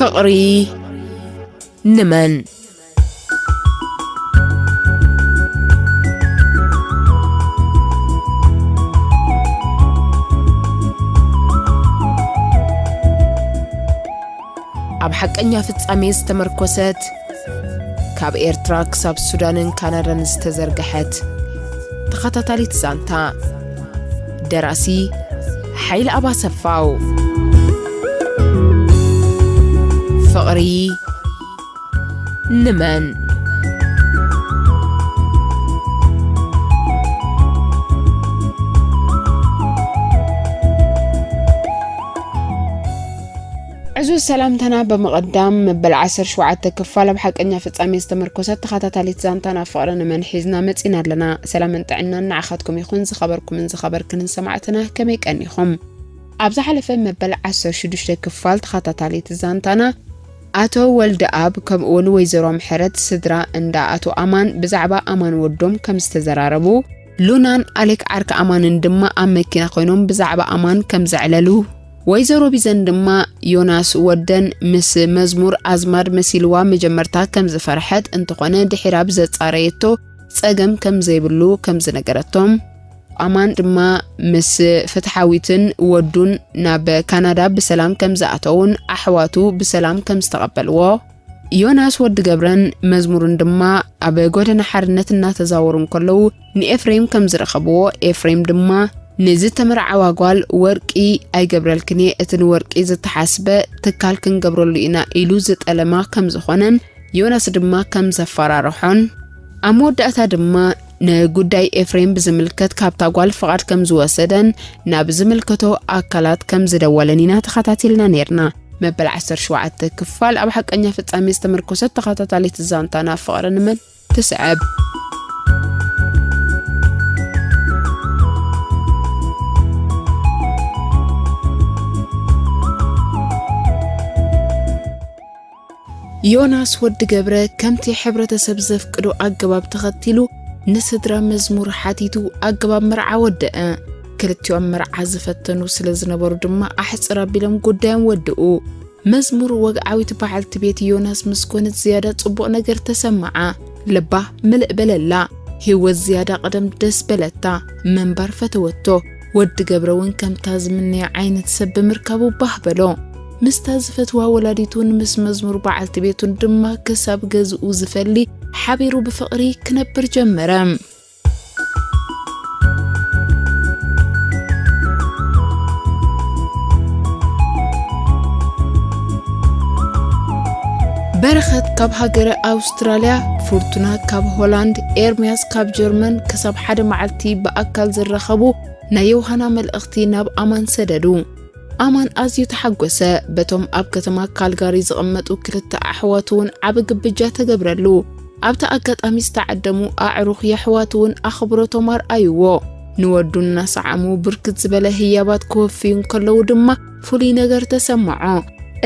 ፍቕሪ ንመን? ኣብ ሓቀኛ ፍጻሜ ዝተመርኮሰት፣ ካብ ኤርትራ ክሳብ ሱዳንን ካናዳን ዝተዘርግሐት ተኸታታሊት ዛንታ። ደራሲ ሓይለ ኣባሰፋው። ፍቕሪ ንመን? ዕዙዝ ሰላምታና ብምቕዳም፣ መበል ዓሰርተ ሸውዓተ ክፋል ኣብ ሓቀኛ ፍጻሜ ዝተመርኮሰት ተኸታታሊት ዛንታና ፍቕሪ ንመን ሒዝና መጺና ኣለና። ሰላምን ጥዕናን ንዓኻትኩም ይኹን፣ ዝኸበርኩምን ዝኸበርክንን ሰማዕትና፣ ከመይ ቀኒኹም? ኣብ ዝሓለፈ መበል ዓሰርተ ሽዱሽተ ክፋል ተኸታታሊት ዛንታና፣ ኣቶ ወልደኣብ ከምኡውን ወይዘሮ ምሕረት፣ ስድራ እንዳ ኣቶ ኣማን፣ ብዛዕባ ኣማን ወዶም ከም ዝተዘራረቡ፣ ሉናን ኣሌክ ዓርኪ ኣማንን ድማ ኣብ መኪና ኮይኖም ብዛዕባ ኣማን ከም ዘዕለሉ፣ ወይዘሮ ቢዘን ድማ ዮናስ ወደን ምስ መዝሙር ኣዝማድ መሲልዋ መጀመርታ ከም ዝፈርሐት፣ እንተኾነ ድሒራ ብዘጻረየቶ ጸገም ከም ዘይብሉ ከም ዝነገረቶም፣ ኣማን ድማ ምስ ፍትሓዊትን ወዱን ናብ ካናዳ ብሰላም ከም ዝኣተዉን ኣሕዋቱ ብሰላም ከም ዝተቐበልዎ፣ ዮናስ ወዲ ገብረን መዝሙርን ድማ ኣብ ጎደና ሓርነት እናተዛወሩ እንከለዉ ንኤፍሬም ከም ዝረኸብዎ፣ ኤፍሬም ድማ "ንዝተመርዓዋ ጓል ወርቂ ኣይገብረልክን እየ፣ እቲ ንወርቂ ዝተሓስበ ትካል ክንገብረሉ ኢና" ኢሉ ዝጠለማ ከም ዝኾነን ዮናስ ድማ ከም ዘፈራርሖን፣ ኣብ መወዳእታ ድማ ንጉዳይ ኤፍሬም ብዝምልከት ካብታ ጓል ፍቓድ ከም ዝወሰደን ናብ ዝምልከቶ ኣካላት ከም ዝደወለን ኢና ተኸታቲልና ነይርና። መበል ዓሰርተ ሸውዓተ ክፋል ኣብ ሓቀኛ ፍጻሜ ዝተመርኮሰት ተኸታታሊት ዛንታና ፍቕሪ ንመን ትስዕብ። ዮናስ ወዲ ገብረ ከምቲ ሕብረተሰብ ዘፍቅዶ ኣገባብ ተኸቲሉ ንስድራ መዝሙር ሓቲቱ ኣገባብ መርዓ ወደአ። ክልቲኦም መርዓ ዝፈተኑ ስለ ዝነበሩ ድማ ኣሕጽር ኣቢሎም ጉዳዮም ወድኡ። መዝሙር ወግዓዊት በዓልቲ ቤት ዮናስ ምስ ኮነት ዝያዳ ጽቡቕ ነገር ተሰምዓ። ልባ ምልእ በለላ። ህይወት ዝያዳ ቀደም ደስ በለታ። ምንባር ፈተወቶ። ወዲ ገብረ እውን ከምታ ዝምነያ ዓይነት ሰብ ብምርካቡ ባህ በሎ። ምስታ ዝፈትዋ ወላዲቱን ምስ መዝሙር በዓልቲ ቤቱን ድማ ክሳብ ገዝኡ ዝፈሊ ሓቢሩ ብፍቕሪ ክነብር ጀመረ። በረኸት ካብ ሃገረ ኣውስትራልያ፣ ፍርቱና ካብ ሆላንድ፣ ኤርምያስ ካብ ጀርመን ክሳብ ሓደ መዓልቲ ብኣካል ዝራኸቡ ናይ ዮሃና መልእኽቲ ናብ ኣማን ሰደዱ። ኣማን ኣዝዩ ተሓጎሰ። በቶም ኣብ ከተማ ካልጋሪ ዝቕመጡ ክልተ ኣሕዋቱ እውን ዓቢ ግብጃ ተገብረሉ። ኣብቲ ኣጋጣሚ ዝተዓደሙ ኣዕሩኽ የሕዋቱ እውን ኣኽብሮቶም ኣርኣይዎ። ንወዱ እናሰዓሙ ብርክት ዝበለ ህያባት ክወፍዩ እንከለዉ ድማ ፍሉይ ነገር ተሰምዖ።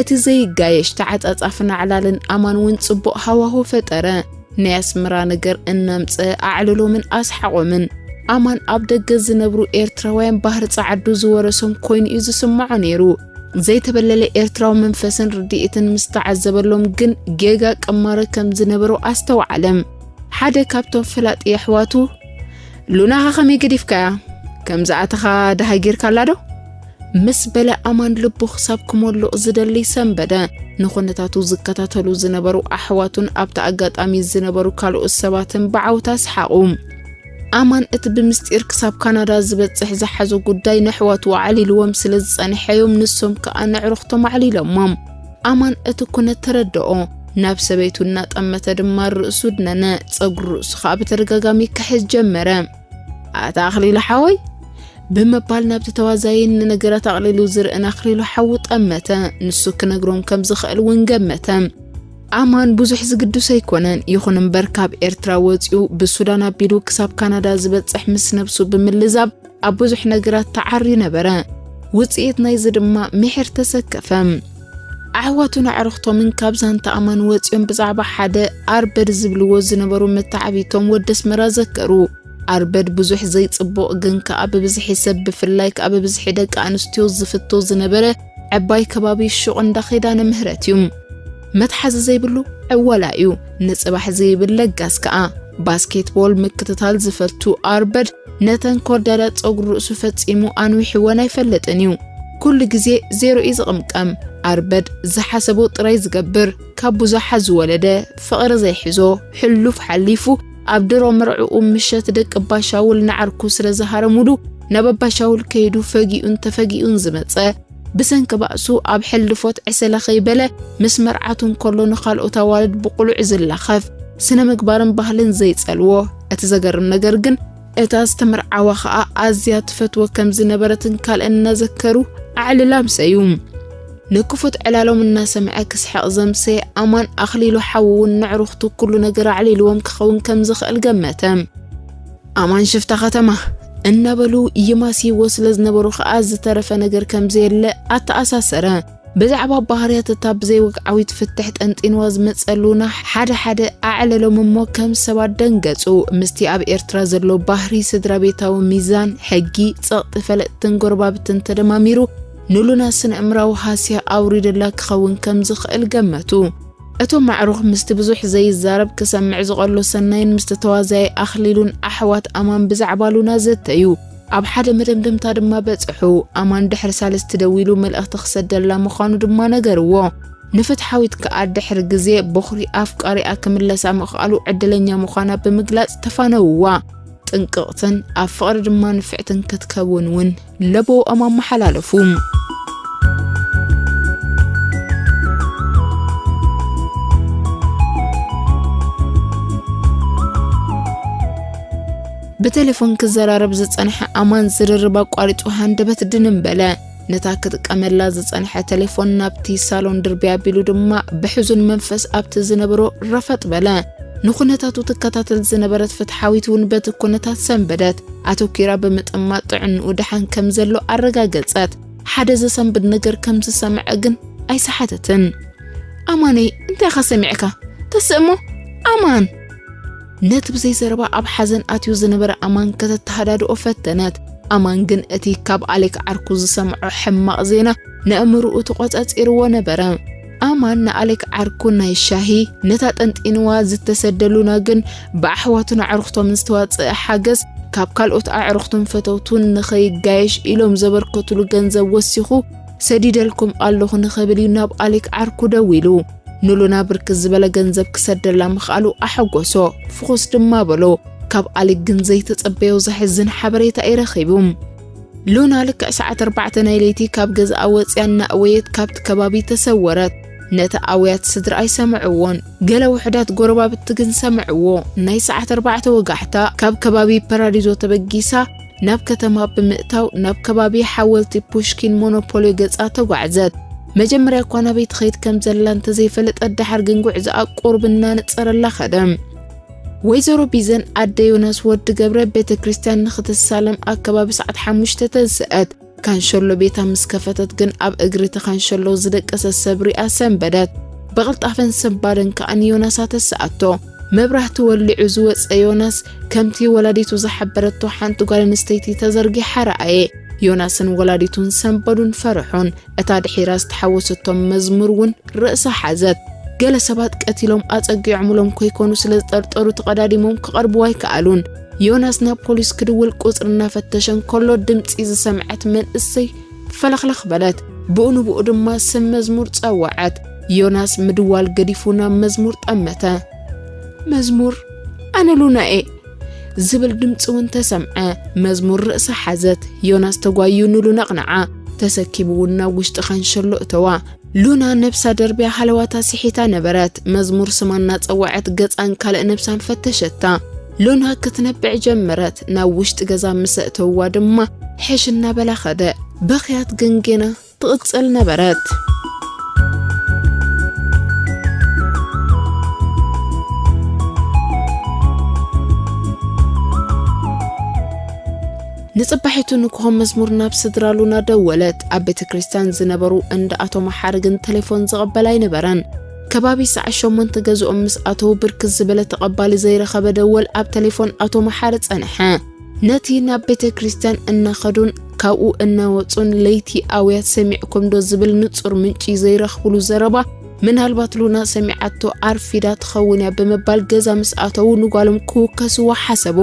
እቲ ዘይጋየሽ ተዓጻጻፍን ኣዕላልን ኣማን እውን ጽቡቕ ሃዋሁ ፈጠረ። ናይ ኣስመራ ነገር እናምጸ ኣዕልሎምን ኣስሓቖምን። ኣማን ኣብ ደገ ዝነብሩ ኤርትራውያን ባህሪ ጸዓዱ ዝወረሶም ኮይኑ እዩ ዝስምዖ ነይሩ። ዘይተበለለ ኤርትራዊ መንፈስን ርድኢትን ምስ ተዓዘበሎም ግን ጌጋ ቅማረ ከም ዝነበሮ ኣስተውዓለ። ሓደ ካብቶም ፈላጢ ኣሕዋቱ፣ "ሉናኸ ከመይ ገዲፍካያ? ከም ዝኣተኻ ደሃይ ጌርካላ ዶ?" ምስ በለ ኣማን ልቡ ክሳብ ክመልቕ ዝደሊ ሰንበደ። ንኹነታቱ ዝከታተሉ ዝነበሩ ኣሕዋቱን ኣብቲ ኣጋጣሚ ዝነበሩ ካልኦት ሰባትን ብዓውታ ሰሓቑ። ኣማን እቲ ብምስጢር ክሳብ ካናዳ ዝበጽሕ ዝሓዞ ጉዳይ ነሕዋቱ ኣዕሊልዎም ስለ ዝጸንሐዮም ንሶም ከኣ ነዕርኽቶም ኣዕሊሎሞም። ኣማን እቲ ኩነት ተረድኦ። ናብ ሰበይቱ እናጠመተ ድማ ርእሱ ድነነ። ጸጉሪ ርእሱ ከኣ ብተደጋጋሚ ክሕዝ ጀመረ። "ኣታ ኣኽሊሉ ሓወይ?" ብምባል ናብቲ ተዋዛይን ንነገራት ኣቕሊሉ ዝርእን ኣኽሊሉ ሓዉ ጠመተ። ንሱ ክነግሮም ከም ዝኽእል እውን ገመተ። ኣማን ብዙሕ ዝግድሶ ኣይኮነን። ይኹን እምበር ካብ ኤርትራ ወጺኡ ብሱዳን ኣቢሉ ክሳብ ካናዳ ዝበጽሕ ምስ ነብሱ ብምልዛብ ኣብ ብዙሕ ነገራት ተዓርዩ ነበረ። ውጽኢት ናይዚ ድማ ምሒር ተሰከፈ። ኣሕዋቱን ኣዕሩኽቶምን ካብ ዛንታ ኣማን ወጺኦም ብዛዕባ ሓደ ኣርበድ ዝብልዎ ዝነበሩ መተዓቢቶም ወዲ ኣስመራ ዘከሩ። ኣርበድ ብዙሕ ዘይጽቡቕ ግን ከኣ ብብዝሒ ሰብ ብፍላይ ከኣ ብብዝሒ ደቂ ኣንስትዮ ዝፍቶ ዝነበረ ዕባይ ከባቢ ሹቕ እንዳ ኪዳነ ምህረት እዩ። መትሓዚ ዘይብሉ ዕወላ እዩ። ንጽባሕ ዘይብል ለጋስ ከኣ። ባስኬትቦል ምክትታል ዝፈቱ ኣርበድ ነተን ኮርዳዳት ጸጉሪ ርእሱ ፈጺሙ ኣንዊሕወን ኣይፈልጥን እዩ። ኩሉ ግዜ ዜሮ እዩ ዝቕምቀም። ኣርበድ ዝሓሰቦ ጥራይ ዝገብር፣ ካብ ብዙሓት ዝወለደ፣ ፍቕሪ ዘይሕዞ፣ ሕሉፍ ሓሊፉ ኣብ ድሮ መርዕኡ ምሸት ደቂ ባሻውል ንዓርኩ ስለ ዝሃረሙሉ ናብ ኣባሻውል ከይዱ ፈጊኡን ተፈጊኡን ዝመጸ፣ ብሰንኪ ባእሱ ኣብ ሕልፎት ዕሰለ ከይበለ ምስ መርዓቱ እንከሎ ንኻልኦት ኣዋልድ ብቑሉዕ ዝላኸፍ፣ ስነ ምግባርን ባህልን ዘይጸልዎ። እቲ ዘገርም ነገር ግን እታ ዝተመርዓዋ ኸኣ ኣዝያ ትፈትዎ ከም ዝነበረትን ካልእን እናዘከሩ ኣዕልላ ኣምሰዩ። ንክፉት ዕላሎም እናሰምዐ ክስሕቕ ዘምሰየ ኣማን ኣኽሊሉ ሓዉ እውን ንዕሩኽቱ ኩሉ ነገር ኣዕሊልዎም ክኸውን ከም ዝኽእል ገመተ። ኣማን ሽፍታ ከተማ እናበሉ ይማስይዎ ስለ ዝነበሩ ኸኣ ዝተረፈ ነገር ከም ዘየለ ኣተኣሳሰረ። ብዛዕባ ባህርያት እታ ብዘይወግዓዊት ፍትሕ ጠንጢንዋ ዝመጸ ሉና ሓደ ሓደ ኣዕለሎም እሞ ከም ሰባት ደንገጹ። ምስቲ ኣብ ኤርትራ ዘሎ ባህሪ ስድራ ቤታዊ ሚዛን፣ ሕጊ፣ ጸቕጢ ፈለጥትን ጎረባብትን ተደማሚሩ ንሉና ስነ-እምራዊ ሃስያ ኣውሪድላ ክኸውን ከም ዝኽእል ገመቱ። እቶም ኣዕሩኽ ምስቲ ብዙሕ ዘይዛረብ ክሰምዕ ዝቐሎ ሰናይን ምስቲ ተዋዛያይ ኣኽሊሉን ኣሕዋት ኣማን ብዛዕባ ሉና ዘተዩ። ኣብ ሓደ መደምደምታ ድማ በጽሑ። ኣማን ድሕሪ ሳልስቲ ደዊሉ መልእኽቲ ክሰደላ ምዃኑ ድማ ነገርዎ። ንፍትሓዊት ከኣ ድሕሪ ግዜ ቦኽሪ ኣፍቃሪኣ ክምለሳ ምኽኣሉ ዕድለኛ ምዃና ብምግላጽ ተፋነውዋ። ጥንቅቕትን ኣብ ፍቕሪ ድማ ንፍዕትን ክትከውን እውን ለበውኦም ኣመሓላለፉ። ብቴሌፎን ክዘራረብ ዝጸንሐ ኣማን ዝርርብ ኣቋሪጹ ሃንደበት ድንን በለ። ነታ ክጥቀመላ ዝጸንሐ ቴሌፎን ናብቲ ሳሎን ድርብይ ኣቢሉ ድማ ብሕዙን መንፈስ ኣብቲ ዝነበሮ ረፈጥ በለ። ንኹነታቱ ትከታተል ዝነበረት ፍትሓዊት እውን በቲ ኩነታት ሰንበደት። ኣተኲራ ብምጥማት ጥዕንኡ ደሓን ከም ዘሎ ኣረጋገጸት። ሓደ ዘሰንብድ ነገር ከም ዝሰምዐ ግን ኣይሰሓተትን። ኣማነይ፣ እንታይ ኢኻ ሰሚዕካ? ተስእሞ? ኣማን! ነቲ ብዘይ ዘረባ ኣብ ሓዘን ኣትዩ ዝነበረ ኣማን ከተተሃዳድኦ ፈተነት። ኣማን ግን እቲ ካብ ኣሌክ ዓርኩ ዝሰምዖ ሕማቕ ዜና ነእምርኡ ተቖጻጺርዎ ነበረ። ኣማን ንኣሌክ ዓርኩ ናይ ሻሂ፣ ነታ ጠንጢንዋ ዝተሰደ ሉና ግን ብኣሕዋቱን ኣዕሩኽቶምን ዝተዋጽአ ሓገዝ ካብ ካልኦት ኣዕሩኽቱን ፈተውቱን ንኸይጋየሽ ኢሎም ዘበርከቱሉ ገንዘብ ወሲኹ ሰዲደልኩም ኣለኹ ንኽብል እዩ ናብ ኣሌክ ዓርኩ ደዊሉ። ንሉና ብርክት ዝበለ ገንዘብ ክሰደላ ምኽኣሉ ኣሐጎሶ። ፍኹስ ድማ በሎ። ካብ ኣሌክ ግን ዘይተጸበዮ ዘሕዝን ሓበሬታ እዩ ረኺቡ። ሉና ልክዕ ሰዓት ኣርባዕተ ናይ ለይቲ ካብ ገዛኣ ወጽያ እናእወየት ካብቲ ከባቢ ተሰወረት። ነቲ ኣውያት ስድራ ኣይሰምዕዎን። ገለ ውሑዳት ጎረባብቲ ግን ሰምዕዎ። ናይ ሰዓት ኣርባዕተ ወጋሕታ ካብ ከባቢ ፓራዲዞ ተበጊሳ ናብ ከተማ ብምእታው ናብ ከባቢ ሓወልቲ ፑሽኪን ሞኖፖልዮ ገጻ ተጓዕዘት። መጀመርያ እኳ ናበይ ትኸይድ ከም ዘላ እንተዘይፈለጠት፣ ደሓር ግን ጉዕዞኣ ቁሩብ እናነጸረላ ኸደ። ወይዘሮ ቢዘን ኣደ ዮናስ ወዲ ገብረ ቤተ ክርስቲያን ንኽትሳለም ኣብ ከባቢ ሰዓት ሓሙሽተ ተንስአት። ካንሸሎ ቤታ ምስ ከፈተት ግን ኣብ እግሪ እቲ ካንሸሎ ዝደቀሰ ሰብ ሪኣ ሰንበደት። ብቕልጣፈን ስንባደን ከኣ ንዮናስ ኣተስኣቶ። መብራህቲ ወሊዑ ዝወጸ ዮናስ ከምቲ ወላዲቱ ዝሓበረቶ ሓንቲ ጓል ኣንስተይቲ ተዘርጊሓ ረኣየ። ዮናስን ወላዲቱን ሰንበዱን ፈርሑን። እታ ድሒራ ዝተሓወሰቶም መዝሙር እውን ርእሳ ሓዘት። ገለ ሰባት ቀቲሎም ኣጸጊዖምሎም ከይኮኑ ስለ ዝጠርጠሩ ተቐዳዲሞም ክቐርብዋ ኣይከኣሉን። ዮናስ ናብ ፖሊስ ክድውል ቁጽሪ እናፈተሸ እንከሎ ድምጺ ዝሰምዐት መንእሰይ ፈለኽለኽ በለት። ብኡ ንብኡ ድማ ስም መዝሙር ጸወዐት። ዮናስ ምድዋል ገዲፉ ናብ መዝሙር ጠመተ። መዝሙር ኣነ ሉና'የ ዝብል ድምጺ እውን ተሰምዐ። መዝሙር ርእሳ ሓዘት። ዮናስ ተጓዩ ንሉና ኣቕንዓ። ተሰኪሙ እውን ናብ ውሽጢ ካንሸሎ እተዋ። ሉና ነብሳ ደርብያ ሃለዋታ ስሒታ ነበረት። መዝሙር ስማ እናጸወዐት ገጻን ካልእ ነብሳን ፈተሸታ። ሉና ክትነብዕ ጀመረት። ናብ ውሽጢ ገዛ ምስ ኣእተውዋ ድማ ሕሽ እናበላ ኸደ። በኽያት ግን ጌና ትቕጽል ነበረት። ንጽባሒቱ ንግሆ መዝሙር ናብ ስድራ ሉና ደወለት። ኣብ ቤተ ክርስቲያን ዝነበሩ እንዳ ኣቶ መሓሪ ግን ቴሌፎን ዝቕበል ኣይነበረን። ከባቢ ሰዓት ሸሞንተ ገዝኦም ምስ ኣተዉ ብርክት ዝበለ ተቐባሊ ዘይረኸበ ደወል ኣብ ቴሌፎን ኣቶ መሓሪ ጸንሐ። ነቲ ናብ ቤተ ክርስቲያን እናኸዱን ካብኡ እናወጹን ለይቲ ኣውያት ሰሚዕኩም ዶ ዝብል ንጹር ምንጪ ዘይረኽብሉ ዘረባ ምናልባት ሉና ሰሚዓቶ ኣርፊዳ ትኸውን እያ ብምባል ገዛ ምስ ኣተዉ ንጓሎም ክውከስዋ ሓሰቡ።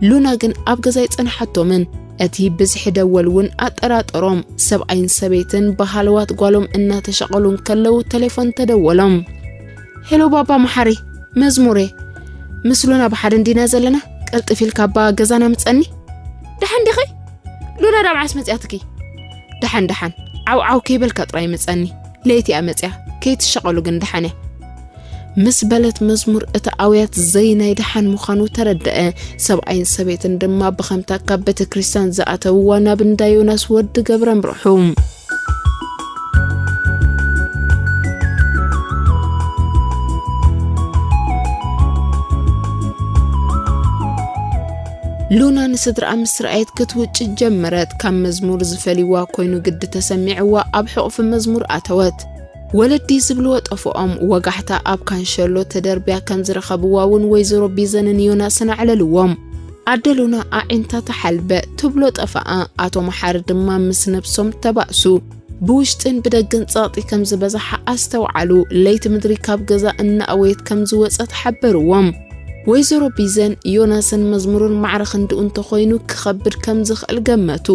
ሉና ግን ኣብ ገዛ ኣይጸንሓቶምን። እቲ ብዝሒ ደወል እውን ኣጠራጠሮም። ሰብኣይን ሰበይትን ብሃለዋት ጓሎም እናተሸቐሉ እንከለዉ ተሌፎን ተደወሎም። ሄሎ ባባ መሓሪ፣ መዝሙሬ፣ ምስ ሉና ብሓደ እንዲና ዘለና? ቅልጥፍ ኢልካ ኣባ ገዛና ምጸኒ። ደሓን ዲኺ? ሉና ዳብዓስ መጽያትኪ? ደሓን ደሓን፣ ዓው ዓው ከይበልካ ጥራይ ምጸኒ። ለይቲ እያ መጽያ፣ ከይትሸቐሉ ግን ደሓን እያ። ምስ በለት መዝሙር እቲ ኣውያት ዘይናይ ደሓን ምዃኑ ተረደአ። ሰብኣይን ሰበይትን ድማ ብኸምታ ካብ ቤተ ክርስቲያን ዝኣተውዋ ናብ እንዳ ዮናስ ወዲ ገብረ ኣምርሑ። ሉና ንስድራኣ ምስ ረኣየት ክትውጭ ጀመረት። ካብ መዝሙር ዝፈልይዋ ኮይኑ ግዲ ተሰሚዕዋ ኣብ ሕቑፊ መዝሙር ኣተወት። ወለዲ ዝብልዎ ጠፍኦም። ወጋሕታ ኣብ ካንሸሎ ተደርብያ ከም ዝረኸብዋ እውን ወይዘሮ ቢዘንን ዮናስን ኣዕለልዎም። ኣደ ሉና ኣዒንታ ተሓልበ። ትብሎ ጠፍኣ። ኣቶ መሓሪ ድማ ምስ ነብሶም ተባእሱ። ብውሽጥን ብደግን ጸቕጢ ከም ዝበዝሓ ኣስተውዓሉ። ለይቲ ምድሪ ካብ ገዛ እናእወየት ከም ዝወጸት ሓበርዎም። ወይዘሮ ቢዘን ዮናስን መዝሙርን ማዕረ ክንድኡ እንተኾይኑ ክኸብድ ከም ዝኽእል ገመቱ።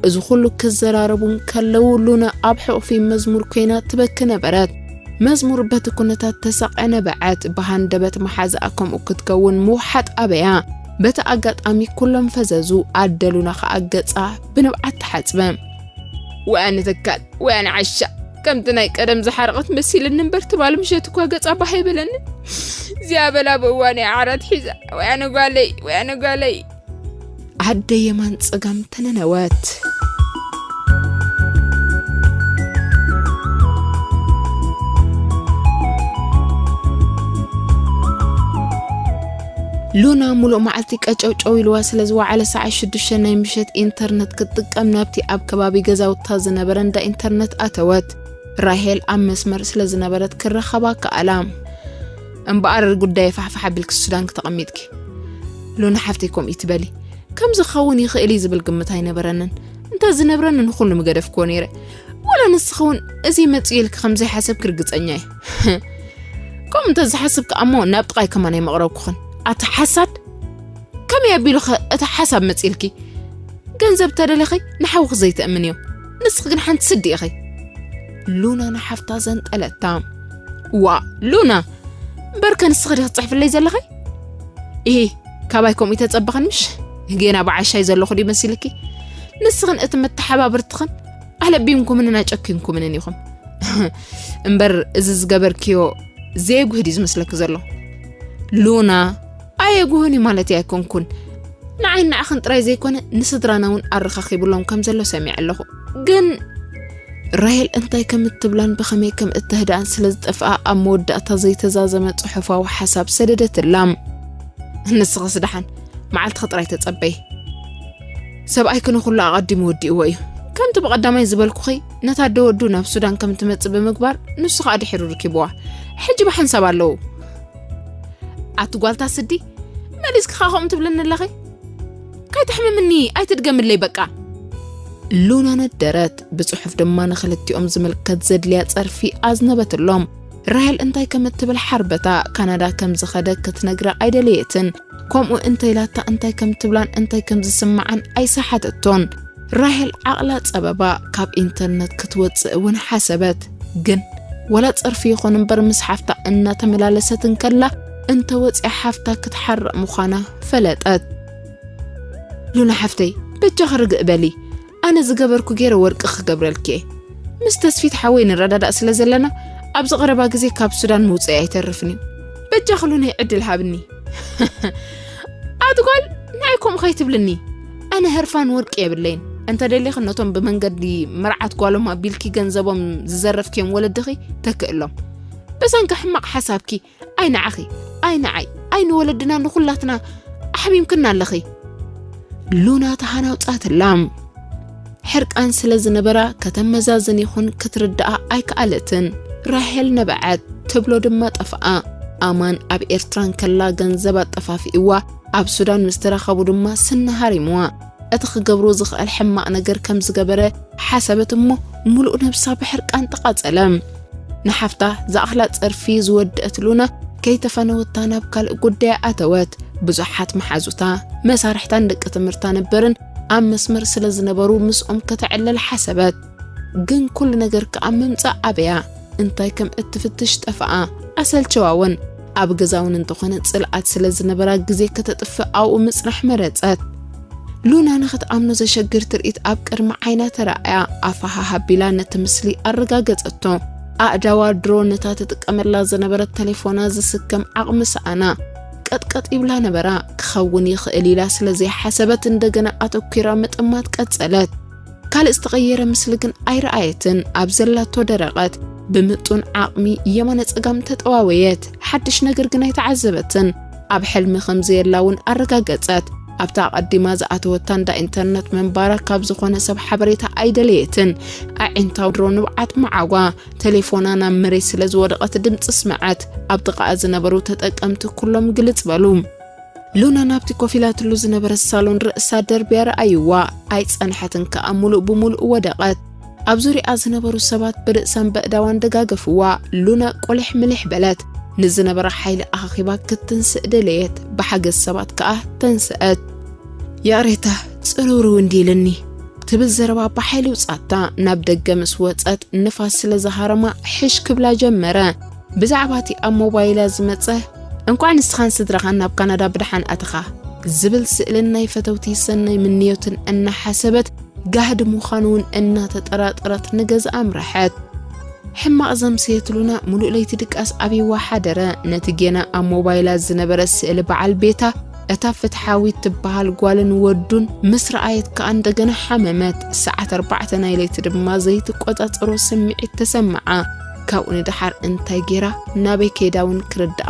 እዚ ኩሉ ክዘራረቡ እንከለዉ ሉና ኣብ ሕቑፊ መዝሙር ኮይና ትበኪ ነበረት። መዝሙር በቲ ኩነታት ተሳቕያ ነበዐት። ብሃንደበት መሓዛኣ ከምኡ ክትከውን ምውሓጥ ኣበያ። በቲ ኣጋጣሚ ኩሎም ፈዘዙ። ኣደ ሉና ኸኣ ገጻ ብንብዓት ተሓጽበ። ወያነ ተካል፣ ወያነ ዓሻ፣ ከምቲ ናይ ቀደም ዝሓረቐት መሲልኒ እምበር ትማሊ ምሸት እኳ ገጻ ባህ ኣይበለኒ። እዚኣ በላ ብእዋን እያ ዓራት ሒዛ። ወያነ ጓለይ፣ ወያነ ጓለይ። ኣደ የማን ጸጋም ተነነወት። ሉና ሙሉእ መዓልቲ ቀጨውጨው ኢልዋ ስለ ዝወዓለ ሰዓት ሽዱሽተ ናይ ምሸት ኢንተርነት ክትጥቀም ናብቲ ኣብ ከባቢ ገዛውታ ዝነበረ እንዳ ኢንተርነት ኣተወት። ራሄል ኣብ መስመር ስለ ዝነበረት ክረኸባ ከኣላ። እምበኣር ጉዳይ ፋሕፋሕ ኣቢልኪ ሱዳን ክተቐሚጥኪ። ሉና ሓፍተይ ከምኡ ይትበሊ። ከም ዝኸውን ይኽእል እዩ ዝብል ግምት ኣይነበረንን። እንተ ዝነብረኒ ንኹሉ ምገደፍክዎ ነይረ። ወላ ንስኺ እውን እዚ መጽኡ ኢልኪ ከም ዘይሓሰብኪ ርግጸኛ እየ። ከምኡ እንተ ዝሓስብ ከኣ እሞ ናብ ጥቓይ ከማን ኣይመቕረብኩኽን። ኣቲ ሓሳድ! ከመይ ኣቢሉኸ እቲ ሓሳብ መጺልኪ? ገንዘብ ተደለኺ ንሓውኺ ዘይተእምንዮ። ንስኺ ግን ሓንቲ ስዲ ኢኺ። ሉና ንሓፍታ ዘንጠለታ። ዋ፣ ሉና! እምበርከ ንስኺ ዲኺ ትጽሕፍለይ ዘለኺ? ኢሂ፣ ካባይ ከምኡ ይተጸበኽን ምሽ? ጌና ብዓሻይ ዘለኹ ድዩ መሲልኪ? ንስኽን እቲ መተሓባብርትኽን ኣለቢምኩምንን ኣጨኪንኩምንን ኢኹም። እምበር እዚ ዝገበርክዮ ዘየጉህድ እዩ ዝመስለኪ ዘሎ። ሉና፣ ኣየጉህን እዩ ማለት ኣይኮንኩን። ንዓይ ንዓኽን ጥራይ ዘይኮነ ንስድራና እውን ኣረኻኺብሎም ከም ዘሎ ሰሚዐ ኣለኹ። ግን ራሄል እንታይ ከም እትብላን ብኸመይ ከም እተህድኣን ስለ ዝጠፍኣ ኣብ መወዳእታ ዘይተዛዘመ ጽሑፋዊ ሓሳብ ሰደደትላ። ንስኽስ ደሓን መዓልትኺ ጥራይ ተጸበዪ። ሰብኣይኪ ንኹሉ ኣቐዲሙ ወዲእዎ እዩ። ከምቲ ብቐዳማይ ዝበልኩኺ ነታ ኣደ ወዱ ናብ ሱዳን ከም ትመጽእ ብምግባር ንሱ ኸኣ ድሒሩ ርኪብዋ። ሕጂ ብሓንሳብ ኣለዉ። ኣቲ ጓልታ ስዲ፣ መሊስኪ ኸኣ ከምኡ ትብልኒ ኣለኺ? ከይተሕምምኒ ኣይትድገምለይ በቃ። ሉና ነደረት። ብጽሑፍ ድማ ንኽልቲኦም ዝምልከት ዘድልያ ጸርፊ ኣዝነበትሎም። ራሄል እንታይ ከም እትብል ሓርበታ። ካናዳ ከም ዝኸደ ክትነግራ ኣይደለየትን። ከምኡ እንተ ኢላታ እንታይ ከም ትብላን እንታይ ከም ዝስምዓን ኣይሰሓተቶን። ራሄል ዓቕላ ጸበባ። ካብ ኢንተርነት ክትወጽእ እውን ሓሰበት። ግን ወላ ጸርፊ ይኹን እምበር ምስ ሓፍታ እናተመላለሰት እንከላ እንተ ወጽያ ሓፍታ ክትሓርቕ ምዃና ፈለጠት። ሉና ሓፍተይ፣ በጃኺ ርግእ በሊ። ኣነ ዝገበርኩ ገይረ ወርቂ ክገብረልኪ እየ። ምስ ተስፊት ሓወይ ንረዳዳእ ስለ ዘለና ኣብዚ ቀረባ ግዜ ካብ ሱዳን ምውፅእ ኣይተርፍን እዩ። በጃኺ ሉናይ ዕድል ሃብኒ። ኣቲ ጓል፣ ንዓይ ከምኡ ከይትብልኒ። ኣነ ህርፋን ወርቂ የብለይን። እንተ ደሊኺ ነቶም ብመንገዲ መርዓት ጓሎም ኣቢልኪ ገንዘቦም ዝዘረፍክዮም ወለድኺ ተክእሎም። ብሰንኪ ሕማቕ ሓሳብኪ ኣይ ንዓኺ፣ ኣይ ንዓይ፣ ኣይ ንወለድና ንኹላትና ኣሕሚምክና ኣለኺ። ሉና ተሃናውጻትላ። ሕርቃን ስለ ዝነበራ ከተመዛዝን ይኹን ክትርድኣ ኣይከኣለትን። ራሄል ነበዐት፣ ትብሎ ድማ ጠፍኣ። ኣማን ኣብ ኤርትራ እንከላ ገንዘብ ኣጠፋፊእዋ፣ ኣብ ሱዳን ምስ ተራኸቡ ድማ ስኒ ሃሪምዋ። እቲ ክገብሮ ዝኽእል ሕማቕ ነገር ከም ዝገበረ ሓሰበት እሞ፣ ምሉእ ነብሳ ብሕርቃን ተቓጸለ። ንሓፍታ ዝኣኽላ ጸርፊ ዝወደአት ሉና ከይተፈነወታ ናብ ካልእ ጉዳይ ኣተወት። ብዙሓት መሓዙታ፣ መሳርሕታን ደቂ ትምህርታ ነበርን ኣብ መስመር ስለ ዝነበሩ ምስኦም ከተዕለል ሓሰበት። ግን ኩሉ ነገር ከኣ ምምጻእ ኣበያ። እንታይ ከም እትፍትሽ ጠፍኣ። ኣሰልቸዋ እውን። ኣብ ገዛ እውን እንተኾነ ጽልኣት ስለ ዝነበራ ግዜ ከተጥፍእ ኣብኡ ምጽናሕ መረጸት። ሉና ንኽትኣምኖ ዘሸግር ትርኢት ኣብ ቅድሚ ዓይና ተራእያ። ኣፋ ሃሃ ኣቢላ ነቲ ምስሊ ኣረጋገጸቶ። ኣእዳዋ ድሮ ነታ ትጥቀመላ ዝነበረት ተሌፎና ዝስከም ዓቕሚ ሰኣና። ቀጥቀጥ ይብላ ነበራ። ክኸውን ይኽእል ኢላ ስለ ዘይሓሰበት እንደገና ኣተኲራ ምጥማት ቀጸለት። ካልእ ዝተቐየረ ምስሊ ግን ኣይረኣየትን። ኣብ ዘላቶ ደረቐት። ብምጡን ዓቕሚ የማነ ጸጋም ተጠዋወየት። ሓድሽ ነገር ግን ኣይተዓዘበትን። ኣብ ሕልሚ ከም ዘየላ እውን ኣረጋገጸት። ኣብታ ኣቐዲማ ዝኣተወታ እንዳ ኢንተርነት ምንባራ ካብ ዝኾነ ሰብ ሓበሬታ ኣይደለየትን። ኣዒንታ ድሮ ንብዓት መዓጓ። ተሌፎና ናብ መሬት ስለ ዝወደቐት ድምጺ ስምዐት። ኣብ ጥቓኣ ዝነበሩ ተጠቀምቲ ኩሎም ግልጽ በሉ። ሉና ናብቲ ኮፍ ኢላትሉ ዝነበረት ሳሎን ርእሳ ደርብያ ረኣይዋ። ኣይጸንሐትን ከኣ፣ ምሉእ ብምሉእ ወደቐት። ኣብ ዙርያኣ ዝነበሩ ሰባት ብርእሳን በእዳዋን ደጋገፍዋ። ሉና ቁሊሕ ምሊሕ በለት። ንዝነበራ ሓይሊ ኣኻኺባ ክትንስእ ደለየት። ብሓገዝ ሰባት ከኣ ተንስአት። "ይቕሬታ፣ ጽርውርው እንዲልኒ" ትብል ዘረባ ብሓይሊ ውጻታ። ናብ ደገ ምስ ወጸት፣ ንፋስ ስለ ዝሃረማ ሕሽ ክብላ ጀመረ። ብዛዕባ እቲ ኣብ ሞባይላ ዝመጸ "እንቋዕ ንስኻን ስድራኻን ናብ ካናዳ ብደሓን ኣተኻ" ዝብል ስእልን ናይ ፈተውቲ ሰናይ ምንዮትን እናሓሰበት፣ ጋህዲ ምዃኑ እውን እናተጠራጠረት ንገዛ ኣምረሐት። ሕማቕ ዘምሰየት ሉና፣ ምሉእ ለይቲ ድቃስ ኣብይዋ ሓደረ። ነቲ ጌና ኣብ ሞባይላ ዝነበረ ስእሊ በዓል ቤታ፣ እታ ፍትሓዊት ትበሃል ጓልን ወዱን ምስ ረኣየት ከኣ እንደገና ሓመመት። ሰዓት ኣርባዕተ ናይ ለይቲ ድማ ዘይትቆጻጸሮ ስምዒት ተሰምዓ። ካብኡ ንደሓር እንታይ ጌራ ናበይ ከይዳ እውን ክርድኣ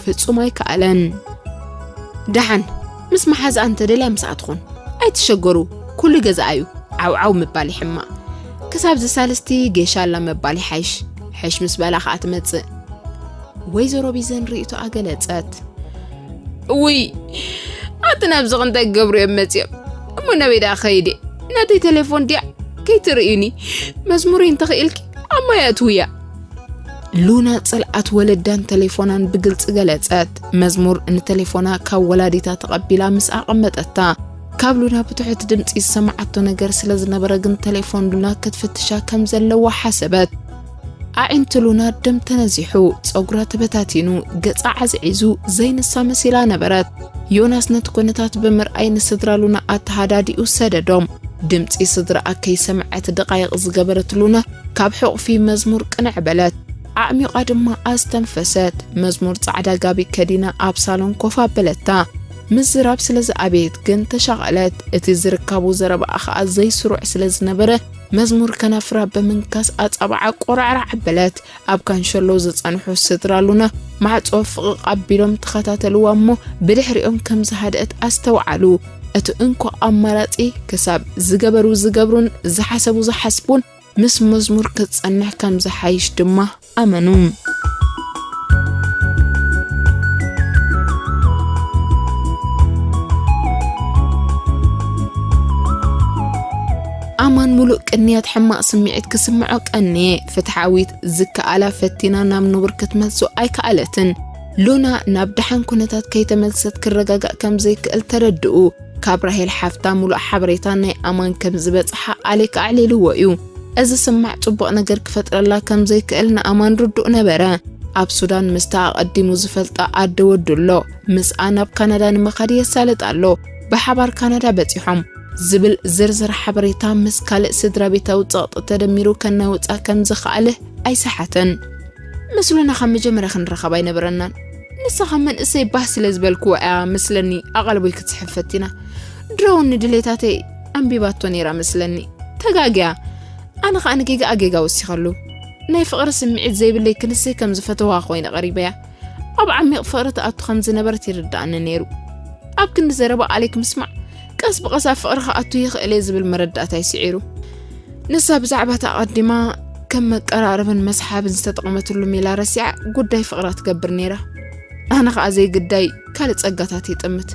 ፍጹም ኣይከኣለን። ደሓን፣ ምስ መሓዝኣ እንተደልያ ምስኣ ትኹን። ኣይትሸገሩ፣ ኩሉ ገዛኣ እዩ። ዓውዓው ምባል ይሕማቕ። ክሳብ ዝሳልስቲ ጌሻ ኣላ ምባል ይሓይሽ። ሕሽ ምስ በላ ከኣ ትመጽእ። ወይዘሮ ቢዘን ርእይቶኣ ገለጸት። "እውይ፣ ኣቲ ናብዚ እንታይ ክገብሩ እዮም መጺኦም? እሞ ናበይ ደኣ ከይድ እየ? ናተይ ቴሌፎን ድያ? ከይትርእዩኒ። መዝሙረይ እንተኽኢልኪ ኣብ ማይ ኣእትውያ." ሉና ጽልኣት ወለዳን ተሌፎናን ብግልጺ ገለጸት። መዝሙር ንተሌፎና ካብ ወላዲታ ተቐቢላ ምስ ኣቐመጠታ፣ ካብ ሉና ብትሑት ድምጺ ዝሰማዓቶ ነገር ስለ ዝነበረ ግን ተሌፎን ሉና ክትፍትሻ ከም ዘለዋ ሓሰበት። ኣዒንቲ ሉና ደም ተነዚሑ፣ ጸጉራ ተበታቲኑ፣ ገጻ ዓዝዒዙ ዘይንሳ መሲላ ነበረት። ዮናስ ነቲ ኩነታት ብምርኣይ ንስድራ ሉና ኣተሃዳዲኡ ሰደዶም። ድምጺ ስድራኣ ከይሰምዐት ደቓይቕ ዝገበረት ሉና ካብ ሕቑፊ መዝሙር ቅንዕ በለት። ኣዕሚቓ ድማ ኣስተንፈሰት። መዝሙር ጻዕዳ ጋቢ ከዲና ኣብ ሳሎን ኮፍ ኣበለታ። ምዝራብ ስለ ዝኣበየት ግን ተሻቐለት። እቲ ዝርካቡ ዘረባኣ ኸኣ ዘይስሩዕ ስለ ዝነበረ፣ መዝሙር ከናፍራ ብምንካስ ኣጻብዓ ቆራዕራዕ ኣበለት። ኣብ ካንሸሎ ዝጸንሑ ስድራ ሉና ማዕጾ ፍቕቕ ኣቢሎም ተኸታተልዋ እሞ፣ ብድሕሪኦም ከም ዝሃደአት ኣስተውዓሉ። እቲ እንኮ ኣማራጺ ክሳብ ዝገበሩ ዝገብሩን ዝሓሰቡ ዝሓስቡን ምስ መዝሙር ክትጸንሕ ከም ዝሓይሽ ድማ ኣመኑ። ኣማን ምሉእ ቅንያት ሕማቕ ስምዒት ክስምዖ ቀንየ። ፍትሓዊት ዝከኣላ ፈቲና ናብ ንቡር ክትመልሶ ኣይከኣለትን። ሉና ናብ ደሓን ኩነታት ከይተመልሰት ክረጋጋእ ከም ዘይክእል ተረድኡ። ካብ ራሄል ሓፍታ ምሉእ ሓበሬታ ናይ ኣማን ከም ዝበጽሓ ኣሌክ ኣዕሊልዎ እዩ። እዚ ስማዕ ጽቡቕ ነገር ክፈጥረላ ከም ዘይክእል ንኣማን ርዱእ ነበረ። ኣብ ሱዳን ምስታ ኣቐዲሙ ዝፈልጣ ኣደ ወዱ ኣሎ። ምስኣ ናብ ካናዳ ንምኻድ የሳልጥ ኣሎ። ብሓባር ካናዳ በጺሖም ዝብል ዝርዝር ሓበሬታ ምስ ካልእ ስድራ ቤታዊ ጸቕጢ ተደሚሩ ከናውጻ ከም ዝኸኣለ ኣይሰሓተን። ምስ ሉና ካብ መጀመርያ ክንራኸብ ኣይነበረናን። ንሳ ካብ መንእሰይ ባህ ስለ ዝበልክዋ እያ መስለኒ ኣቓልቦይ ክትስሕብ ፈቲና። ድሮ እውን ንድሌታተይ ኣንቢባቶ ነይራ መስለኒ። ተጋግያ። ኣነ ኸኣ ንጌጋኣ ጌጋ ወሲኸሉ። ናይ ፍቕሪ ስምዒት ዘይብለይ ክንሰይ ከም ዝፈተዋ ኮይነ ቀሪበያ። ኣብ ዓሚቕ ፍቕሪ ትኣቱ ከም ዝነበረት ይርድኣኒ ነይሩ። ኣብ ክንዲ ዘረባ ኣሌክ ምስማዕ፣ ቀስ ብቐስ ኣብ ፍቕሪ ክኣቱ ይኽእል እየ ዝብል መረዳእታ ይስዒሩ። ንሳ ብዛዕባ እቲ ኣቐዲማ ከም መቀራረብን መስሓብን ዝተጠቕመትሉ ሜላ ረሲዓ ጉዳይ ፍቕራ ትገብር ነይራ። ኣነ ኸኣ ዘይግዳይ ካልእ ጸጋታት ይጥምት።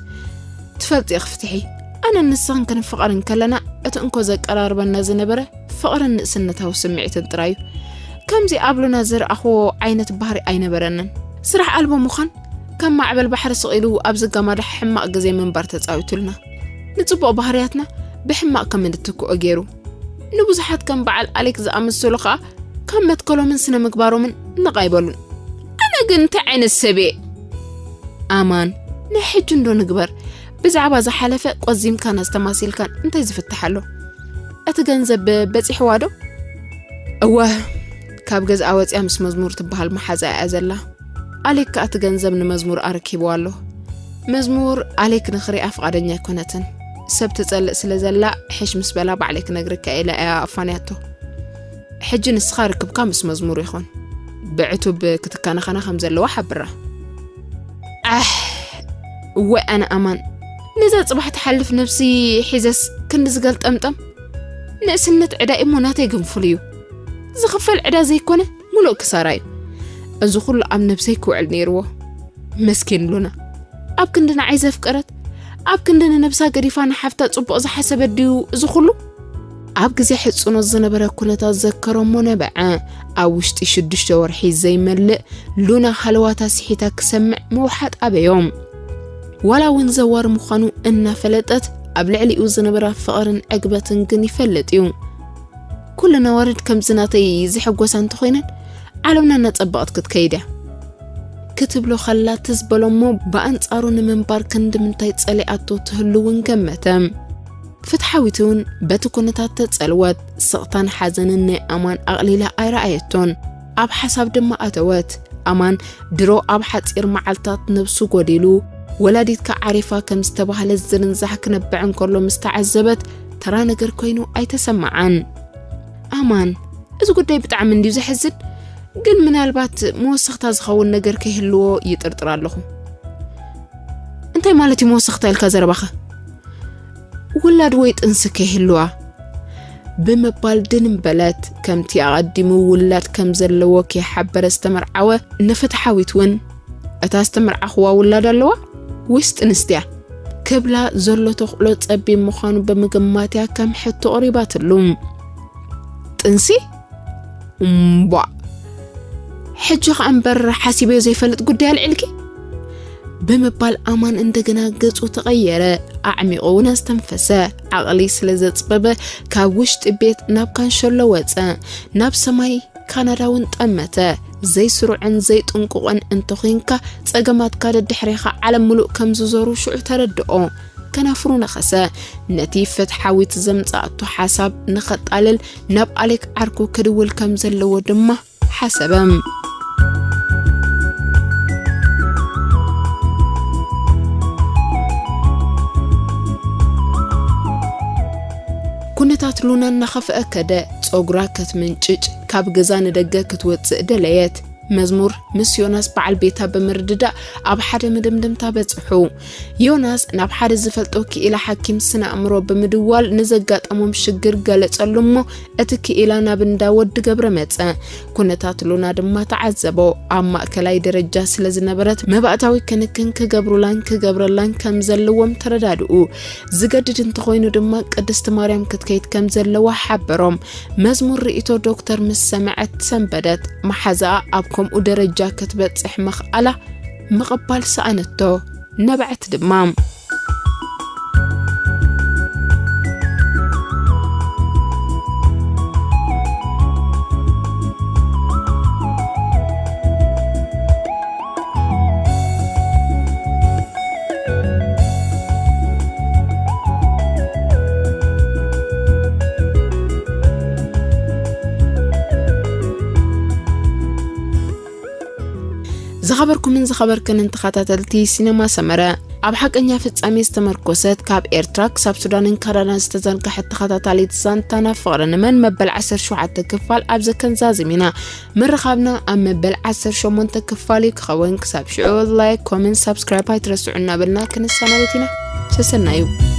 ትፈልጢ ኢኺ ፍትሒ፣ ኣነን ንስኽን ክንፋቐር እንከለና እቲ እንኮ ዘቀራርበና ዝነበረ ፍቕርን ንእስነታዊ ስምዒትን ጥራይ እዩ። ከምዚ ኣብ ሉና ዝረኣኽዎ ዓይነት ባህሪ ኣይነበረንን። ስራሕ ኣልቦ ምዃን ከም ማዕበል ባሕሪ ስቕ ኢሉ ኣብ ዝጋማዳሕ ሕማቕ ግዜ ምንባር ተጻዊቱልና። ንጽቡቕ ባህርያትና ብሕማቕ ከም እንትክኦ ገይሩ። ንብዙሓት ከም በዓል ኣሌክ ዝኣመሰሉ ኸኣ ካብ መትከሎምን ስነ ምግባሮምን ነቓ ኣይበሉን። ኣነ ግን እንታይ ዓይነት ሰብ እየ? ኣማን፣ ናይ ሕጂ እንዶ ንግበር። ብዛዕባ ዝሓለፈ ቆዚምካን ኣስተማሲልካን እንታይ ዝፍታሕ ኣሎ? እቲ ገንዘብ በጺሕዋ ዶ? እወ፣ ካብ ገዝኣ ወጺኣ ምስ መዝሙር ትበሃል መሓዛ እያ ዘላ። ኣሌክ ከኣ እቲ ገንዘብ ንመዝሙር ኣረኪብዋ ኣሎ። መዝሙር ኣሌክ ንኽሪኣ ፍቓደኛ ኣይኮነትን። ሰብ ትጸልእ ስለ ዘላ፣ ሕሽ ምስ በላ ባዕለይ ክነግርካ ኢላ እያ ኣፋንያቶ። ሕጂ ንስኻ ርክብካ ምስ መዝሙር ይኹን። ብዕቱብ ክትከናኸና ከም ዘለዋ ሓብራ። ኣሕ፣ እወ ኣነ ኣማን። ነዛ ጽባሕ ትሓልፍ ነብሲ ሒዘስ ክንዲ ዝገልጠምጠም። ንእስነት ዕዳ እሞ ናተይ ግንፉል እዩ። ዝኽፈል ዕዳ ዘይኮነ፣ ሙሉእ ክሳራ እዩ። እዚ ኩሉ ኣብ ነብሰይ ክውዕል ነይርዎ። መስኪን ሉና። ኣብ ክንዲ ንዓይ ዘፍቀረት፣ ኣብ ክንዲ ንነብሳ ገዲፋ ንሓፍታ ጽቡቕ ዝሓሰበት ድዩ እዚ ኩሉ? ኣብ ግዜ ሕጽኖት ዝነበረ ኩነታት ዘከረሞ ነበዐ። ኣብ ውሽጢ ሽዱሽተ ወርሒ ዘይመልእ ሉና ሃለዋታ ስሒታ ክሰምዕ ምውሓጥ ኣበዮም። ዋላ እውን ዘዋር ምዃኑ እናፈለጠት፣ ኣብ ልዕሊኡ ዝነበራ ፍቕርን ዕግበትን ግን ይፈልጥ እዩ። ኩሉ ነዋርድ ከምዚ ናተይ ዝሕጎሳ እንተኾይነን፣ ዓለምና እናጸበቐት ክትከይድ እያ። ክትብሎ ከላ ትዝ በሎ እሞ ብኣንጻሩ ንምንባር ክንዲ ምንታይ ጸሊኣቶ ትህሉ እውን ገመተ። ፍትሓዊት እውን በቲ ኩነታት ተጸልወት። ስቕታን ሓዘንን ናይ ኣማን ኣቕሊላ ኣይረኣየቶን። ኣብ ሓሳብ ድማ ኣተወት። ኣማን ድሮ ኣብ ሓጺር መዓልታት ነብሱ ጎዲሉ፣ ወላዲትካ ዓሪፋ ከም ዝተባህለ ዝርንዛሕ ክነብዕ እንከሎ ምስ ተዓዘበት፣ ተራ ነገር ኮይኑ ኣይተሰምዓን። ኣማን፣ እዚ ጉዳይ ብጣዕሚ እንድዩ ዘሕዝን፣ ግን ምናልባት መወሰኽታ ዝኸውን ነገር ከይህልዎ ይጥርጥር ኣለኹ። እንታይ ማለት እዩ መወሰኽታ ኢልካ ዘረባኸ? ውላድ ወይ ጥንሲ ከይህልዋ? ብምባል ድንም በለት። ከምቲ ኣቐዲሙ ውላድ ከም ዘለዎ ከይሓበረ ዝተመርዓወ ንፍትሓዊት እውን፣ እታ ዝተመርዓኽዋ ውላድ ኣለዋ ወይስ ጥንስቲ እያ? ክብላ ዘሎ ተኽእሎ ጸቢብ ምዃኑ ብምግማት እያ ከም ሕቶ ኣቕሪባትሉ። ጥንሲ? እምቧ! ሕጂ ኸኣ እምበር ሓሲበዮ ዘይፈልጥ ጉዳይ ኣልዒልኪ? ብምባል ኣማን እንደገና ገጹ ተቐየረ። ኣዕሚቑ እውን ኣስተንፈሰ። ዓቕሊ ስለ ዘጽበበ ካብ ውሽጢ ቤት ናብ ካንሸሎ ወጸ። ናብ ሰማይ ካናዳ እውን ጠመተ። ዘይስሩዕን ዘይጥንቁቕን እንተኾይንካ፣ ጸገማትካ ደድሕሬኻ ዓለም ምሉእ ከም ዝዞሩ ሽዑ ተረድኦ። ከናፍሩ ነኸሰ። ነቲ ፍትሓዊት ዘምጻኣቶ ሓሳብ ንኸጣልል ናብ ኣሌክ ዓርኩ ክድውል ከም ዘለዎ ድማ ሓሰበ። ኩነታት ሉና እናኸፍአ ከደ። ጸጉራ ከትምንጭጭ፣ ካብ ገዛ ንደገ ክትወጽእ ደለየት። መዝሙር ምስ ዮናስ በዓል ቤታ ብምርድዳእ ኣብ ሓደ መደምደምታ በጽሑ። ዮናስ ናብ ሓደ ዝፈልጦ ክኢላ ሓኪም ስነ ኣእምሮ ብምድዋል ንዘጋጠሞም ሽግር ገለጸሉ እሞ፣ እቲ ክኢላ ናብ እንዳ ወዲ ገብረ መጸ። ኩነታት ሉና ድማ ተዓዘቦ። ኣብ ማእከላይ ደረጃ ስለ ዝነበረት፣ መባእታዊ ክንክን ክገብሩላን ክገብረላን ከም ዘለዎም ተረዳድኡ። ዝገድድ እንተኾይኑ ድማ ቅድስቲ ማርያም ክትከይድ ከም ዘለዋ ሓበሮም። መዝሙር ርእይቶ ዶክተር ምስ ሰምዐት ሰንበደት። መሓዛኣ ኣብ ከምኡ ደረጃ ክትበጽሕ ምኽኣላ ምቕባል ሰኣነቶ። ነብዐት ድማ። ዝኸበርኩምን ዝኸበርክንን ተኸታተልቲ ሲነማ ሰመረ፣ ኣብ ሓቀኛ ፍጻሜ ዝተመርኮሰት ካብ ኤርትራ ክሳብ ሱዳንን ካናዳን ዝተዘርግሐት ተኸታታሊት ዛንታና ፍቕሪ ንመን መበል ዓሰርተ ሸውዓተ ክፋል ኣብ ዘከንዛዝም ኢና። ምርኻብና ኣብ መበል ዓሰርተ ሸሞንተ ክፋል እዩ ክኸውን። ክሳብ ሽዑ ላይክ፣ ኮመንት፣ ሳብስክራይብ ኣይትረስዑ እናበልና ክንሰናበት ኢና። ሰሰናዩ።